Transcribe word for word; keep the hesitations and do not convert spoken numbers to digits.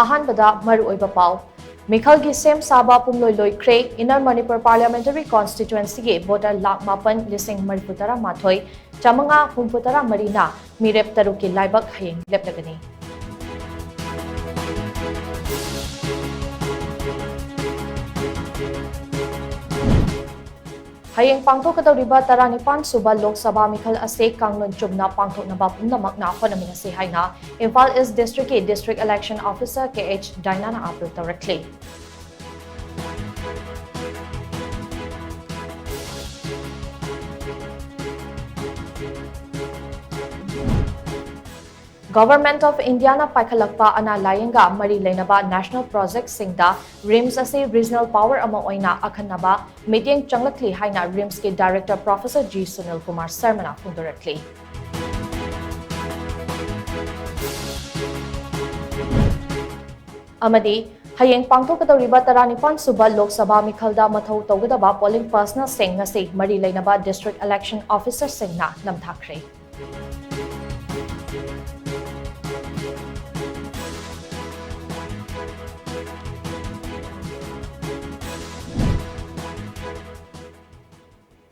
ꯑꯍꯥꯟꯕꯗ ꯃꯔꯨꯑꯣꯏꯕ ꯄꯥꯎ꯫ ꯃꯤꯈꯜꯒꯤ ꯁꯦꯝ ꯁꯥꯕ ꯄꯨꯝꯂꯣꯏ ꯂꯣꯏꯈ꯭ꯔꯦ꯫ Inner Manipur Parliamentary Constituencyꯒꯤ voter lakh ꯃꯥꯄꯟ ꯂꯤꯁꯤꯡ ꯃꯔꯤꯐꯨ ꯇꯔꯥ ꯃꯥꯊꯣꯏ ꯆꯥꯃꯉꯥ ꯍꯨꯝꯐꯨ ꯇꯔꯥ ꯃꯔꯤꯅ ꯃꯤꯔꯦꯞ ꯇꯔꯨꯛꯀꯤ ꯂꯥꯏꯕꯛ ꯍꯌꯦꯡ ꯂꯦꯞꯂꯒꯅꯤ꯫ ꯍꯌꯦꯡ ꯄꯥꯡꯊꯣꯛꯀꯗꯧꯔꯤꯕ ꯇꯔꯥꯅꯤꯄꯥꯟ ꯁꯨꯕ ꯂꯣꯛ ꯁꯚꯥ ꯃꯤꯈꯜ ꯑꯁꯤ ꯀꯥꯡꯂꯣꯟ ꯆꯨꯝꯅ ꯄꯥꯡꯊꯣꯛꯅꯕ ꯄꯨꯝꯅꯃꯛꯅ ꯍꯣꯠꯅꯃꯤꯟꯅꯁꯤ ꯍꯥꯏꯅ ꯏꯝꯐꯥꯜ ꯏꯁ ꯗꯤꯁꯇ꯭ꯔꯤꯛꯀꯤ District Election Officer K H ꯗꯥꯏꯅꯥꯅ ꯑꯥꯄꯤꯜ ꯇꯧꯔꯛꯂꯤ꯫ Government of Indiaꯅ ꯄꯥꯏꯈꯠꯂꯛꯄ ꯑꯅꯥ ꯂꯥꯌꯦꯡꯒ ꯃꯔꯤ ꯂꯩꯅꯕ national projectꯁꯤꯡꯗ RIMS ꯑꯁꯤ regional power ꯑꯃ ꯑꯣꯏꯅ ꯑꯈꯟꯅꯕ ꯃꯤꯠꯌꯦꯡ ꯆꯪꯂꯛꯂꯤ ꯍꯥꯏꯅ RIMSꯀꯤ Director Professor G Sunil Kumar ꯁꯔꯃꯅ ꯐꯣꯡꯗꯣꯔꯛꯂꯤ꯫ ꯑꯃꯗꯤ ꯍꯌꯦꯡ ꯄꯥꯡꯊꯣꯛꯀꯗꯧꯔꯤꯕ ꯇꯔꯥꯅꯤꯄꯥꯟ ꯁꯨꯕ ꯂꯣꯛ ꯁꯚꯥ ꯃꯤꯈꯜꯗ ꯃꯊꯧ ꯇꯧꯒꯗꯕ polling personnelꯁꯤꯡ ꯉꯁꯤ ꯃꯔꯤ ꯂꯩꯅꯕ District Election Officerꯁꯤꯡꯅ ꯅꯝꯊꯈ꯭ꯔꯦ꯫